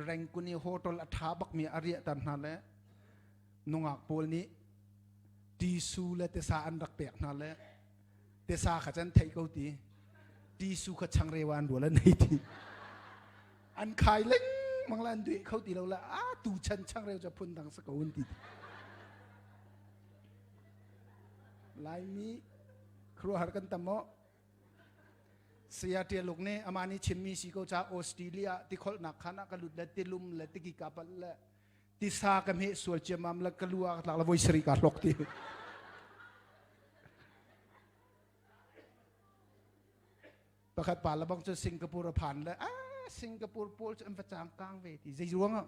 rengkun i hotel a tha bak mi a riah tar hna le nungak pawl nih tisu le tisa an rak pek hna le tisa kha can theih ko ti tisu kha changreu an rual an ei ti an khai lengmang la an duh kho ti lo la a tu chan changreu cu phun dang sa ko an ti Laimi khuaruahhar kan tam maw Saya Tialuk nih amah nih chimmi si ko ca Australia tikholhnak khan ah ka lut le tilum le tiki ka palh le tisa ka hmeh sual ciamam le ka lu ah ka tlak le voi sarih ka hlok ti. Pakhat pa le bang cu Singapore a phan le ah. Singapore pawl cu an va cangkang ve ti. Zei ruangah?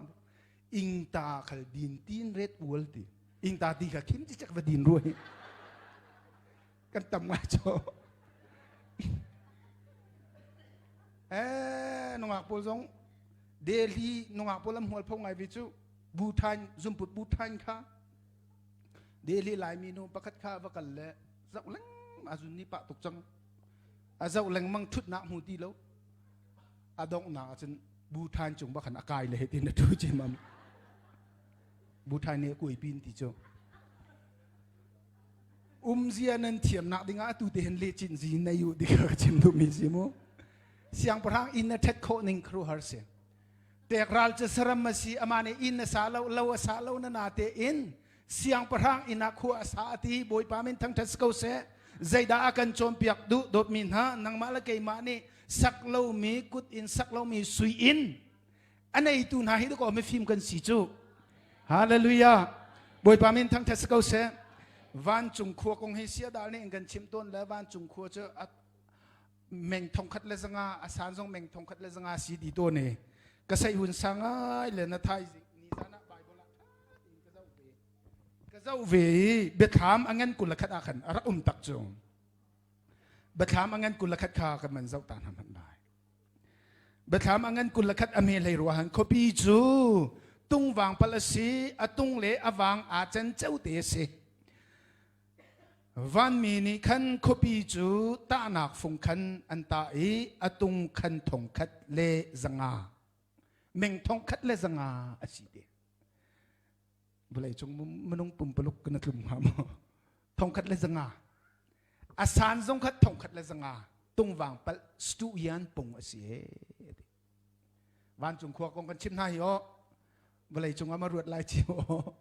Ingta khal din tin ret ual ti. Ingta ti kha khim cicek va din rua hi. Kan tam ngai cho. Eh, nungak pawl zong Delhi nungak pawl am hmual pho ngai ve cu Bhutan zumput Bhutan kha Delhi Laimi nu pakhat kha va kal le zoh leng a zun ni pah tuk cang. A zoh lengmang thutnak hmu ti lo. A donghnak ahcun Bhutan cung bak khan a kai le he tin a thu cimam. Bhutan nih a kuai pin ti cu. Umzia nan thiamnak dingah atu te hin lechin zi nei u ti ka chim duhmi si mu. Siangpahrang inn a ṭhet khawh ning khuaruahhar si. Tek ral cu saram a si, amah nih inn a sa lo, lo a sa lo na na te in siangpahrang inn ah khua a sa a ti. Bawipa min thangṭhat si ko seh. Zeidah a kan cawnpiak duh dawtmi hna, nangmah le keimah nih sak lomi kut in sak lomi sui inn a neitu hna hi dakaw mifim kan si cu. Hallelujah. Bawipa min thangṭhat si ko seh. Vancung khua kong hi siadal nih in kan chim tawn le vancung khua cu meng thongkhat le zanga a san zong meng thongkhat le zanga si di to ne ka sei hun sangai le na thai ni zan ah bible ah ka zoh ve ka zoh ve i biathlam a ngan kul khat ah khan a rak um tak cu biathlam a ngan kul khat kha ka man zoh ta hna hmanh lai biathlam a ngan kul khat a me hlei rua han khuapi cu tungvang pal a si a tung le a vang aa cen ceu te a si Vanmi nih khan khuapi cu tahnak fung khan an tah i a tung khan thong khat le zanga, meng thong khat le zanga a si te. Vawlei cung minung pumpaluk kan tlum hnga maw? Thong khat le zanga. A san zong khat thong khat le zanga. Tungvang palh stu yan pung a si e. Vancung khua kong kan chim hna hi aw. Vawlei cung ah ma ruat lai ci aw.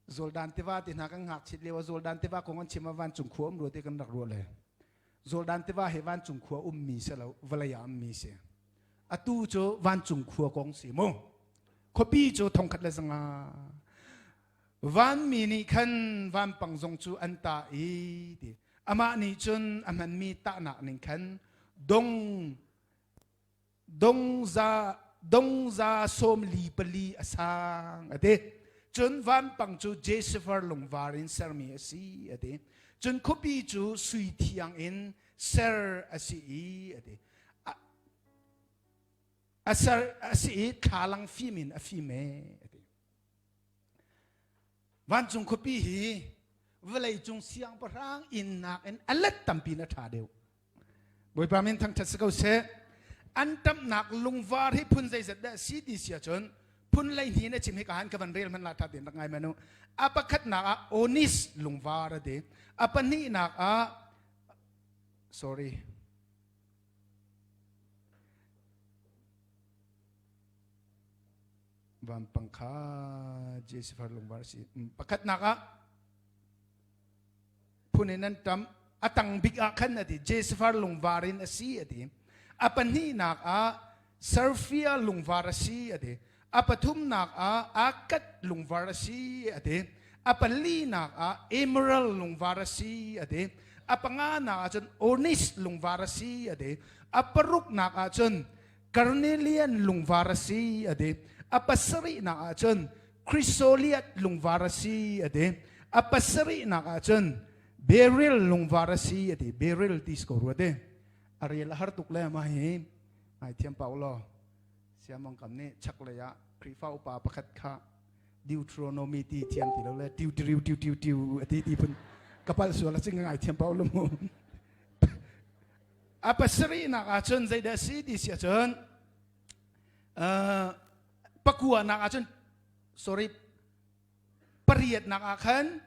Jordan tiva te hna kan ngakchit lio ah Jordan tiva kong an chim ah vancung khua um rua te kan rak ruah le Jordan tiva he vancung khua ummi si lo vawlei ah ummi si atu cu vancung khua kong si mu khuapi cu thongkhat le zanga vanmi nih khan vampang zong cu an tah i ti amah nih cun a hmanmi tahnak ning khan dong dongza dongza sawm li pali a sang a ti cun vampang cu Jesifer lungvar in sermi a si a ti cun khuapi cu sui thiang in ser a si i a ti a ser a si i thlalang fim in a fim e a ti Vancung khuapi hi vawleicung siangpahrang inn nakin a let tampi in a ṭha deuh. Bawipa min thangṭhat si ko seh. An ṭamhnak lungvar hi phun zeizat dah si ti si ahcun phun 12 in a chim hi ka han ka van rel hmanh la ṭha tein rak ngai manu. A pakhatnak ah onis lungvar a ti. A pahnihnak ah sorry Vampang kha Jesifar lungvar a si. Pakhatnak ah phun in an ṭam. A tang bik ah khan a ti Jesifar lungvar in a si a ti. A pahnihnak ah Sarfia lungvar a si a ti. A pathumnak ah Akat lungvar a si a ti. A palinak ah Emerald lungvar a si a ti. A panganak ah cun Onyx lungvar a si a ti. A paruknak ah cun Carnelian lungvar a si a ti. A pasarihnak ah cun Chrysoliat lungvar a si a ti. A pasarihnak ah cun Beryl lungvar a si a ti. Beryl ti ko rua te. A rel a har tuk le ma hi. Ngai thiam pa law. Siamong kam nih chaklei ah Khrihfa upa pakhat kha Deuteronomy ti thiam ti lo le tiu tiu tiu tiu tiu ati ti phun kapal sual a cing ngai thiam pa lo mu. A pasarihnak ahcun zeidah a si ti si ahcun pakuanak ahcun sorry pariatnak ah khan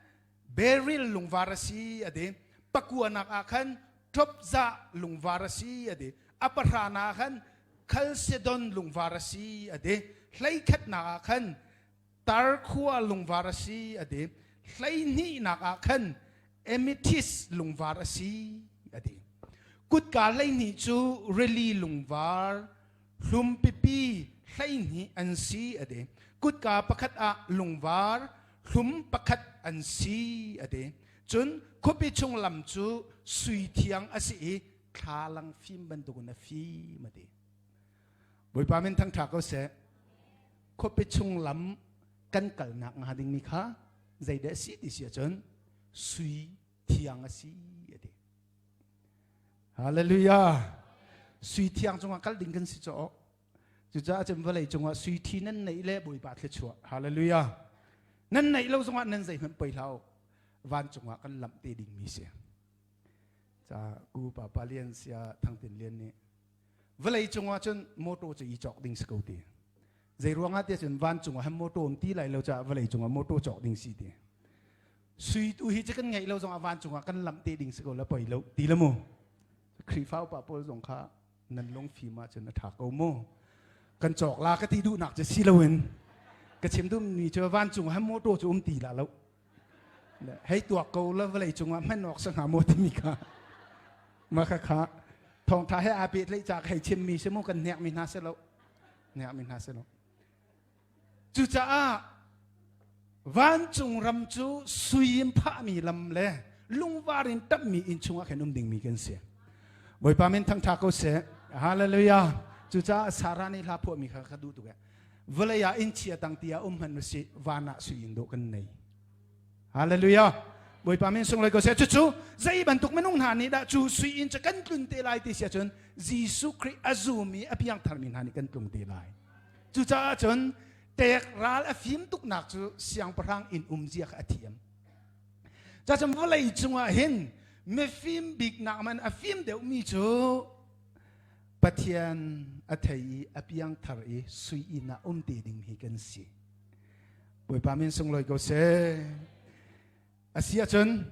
beryl lungvar a si a ti pakuanak ah khan topza lungvar a si a ti a pahranak ah khan chalcedon lungvar a si a ti hleikhatnak ah khan Tarkhua lungvar a si a ti. Hleihnihnak ah khan amethyst lungvar a si a ti. Kutka 12 cu rili lungvar hlumpipi 12 an si a ti. Kutka pakhat ah lungvar hlum pakhat an si a ti. Cun khuapi chung lam cu sui thiang a si i thlalang fim bantukin a fim a ti. Bawipa min thangṭha ko seh. Khuapi chung lam kan kalnak hnga dingmi kha zeidah a si ti si ahcun sui thiang a si a ti. Hallelujah. Sui thiang cungah kal ding kan si caw. Cucaah cun vawlei cungah sui thi nan neih le Bawipa thluachuah. Hallelujah. Nan neih lo zongah nan zeihmanh poi hlah u. Vancung ah kan lamh te dingmi si. Ca ku pa Palian sia Thangtin Lian nih vawlei cungah cun motor cu i cawk ding si ko ti. Zei ruangah tiah cun vancung ah motor um ti lai lo caah vawlei cungah motor cawk ding si ti. Sui tu hi cu kan ngeih lo zongah vancung ah kan lamh te ding si ko la poi lo ti la mu. Khrihfa upa pawl zong kha nan lungfim ahcun a ṭha ko mu. Kan cawk la ka ti duhnak cu si loin ka chim duhmi cu vancung ah motor cu um ti la lo. Hei tuak ko la vawlei cungah hman awk sa hnga maw timi kha ma kha kha thawngṭha he aa pehtlaih ca ka hei chimmi si mu kan hnekmi hna si lo hnekmi hna si lo. Cucaah vancung ram cu sui in phahmi lam le lungvar in ṭamhmi inn chungah khin um dingmi kan si. Bawipa min thangṭha ko seh. Hallelujah. Cucaah Sarah nih hla phuahmi kha ka duh tuk ee. Vawlei ah inn chia tang ti ah um hmanh usih, van ah sui in dawh kan nei. Hallelujah. Bawipa min sunglawi ko seh. Cucu zei bantuk minung hna nih dah cu sui inn cu kan tlun te lai ti si ahcun Jesuh Khrih a zum i a piangtharmi hna nih kan tlung te lai. Cucaah cun tek ral a fim tuknak cu siangpahrang inn um zia kha a thiam. Cacun vawlei cungah hin mifim bik nak man a fim deuhmi cu Pathian a thei i a piangthar i sui inn ah um te ding hi kan si. Bawipa min sunglawi ko seh. A si ahcun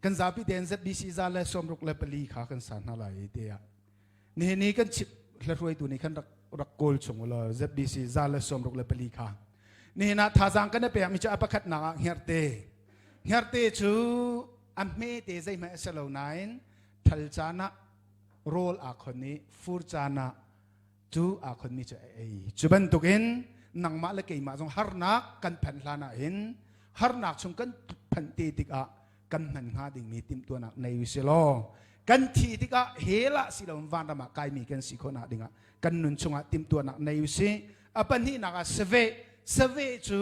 kan zapi tein ZBC za le 64 kha kan sa hna lai te ah nihin ni kan chip hlahruaitu nih khan rak rak kawl chung ulaw ZBC 164 kha nihin ah thazaang kan i pekmi cu a pakhatnak ah hngerhte hngerhte cu a hme te zeihmanh a si lo nain thal caan ah rawl aa khon i fur caan ah cu aa khonmi cu a ei cu bantukin nangmah le keimah zong harnak kan phanh hlan ah hin harnak chung kan phanh te tikah kan hman hnga dingmi timhtuahnak nei u si law kan thi tikah hell ah si loin vanram ah kaimi kan si khawhnak dingah kan nun chungah timhtuahnak nei u si. A pahnihnak ah saveh saveh cu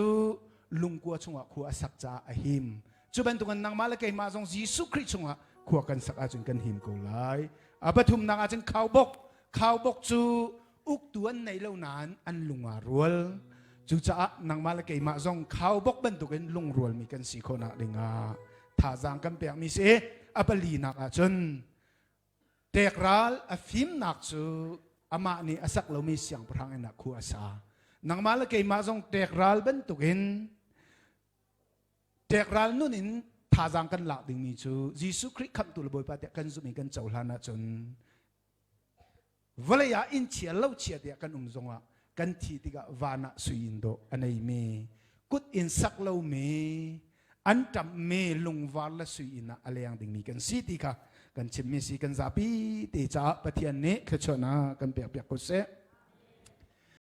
lungkua chungah khua a sak caah a him. Cu bantukin nangmah le keimah zong Jesuh Khrih chungah khua kan sak ahcun kan him ko lai. A pathumnak ahcun khaubok khaubok cu uktu an nei lo nain an lung aa rual. Cucaah nangmah le keimah zong khaubok bantukin lungrualmi kan si khawhnak dingah thazaang kan pekmi si. A palinak ahcun ṭekral a fimnak cu amah nih a sak lomi siangpahrang inn ah khua a sa. Nangmah le keimah zong ṭekral bantukin ṭekral nun in thazaang kan lak dingmi cu Jesuh Khrih khamhtu le Bawipa tiah kan zumh i kan cohlan ahcun Vawlei ah inn chia lo chia tiah kan um zongah kan thi tikah van ah sui in dawh a neimi kut in sak lomi an ṭamhmi lungvar le sui inn ah a leng dingmi kan si ti kha kan chimmi si. Kan zapi te caah Pathian nih thluachuahnak kan pek piak ko seh.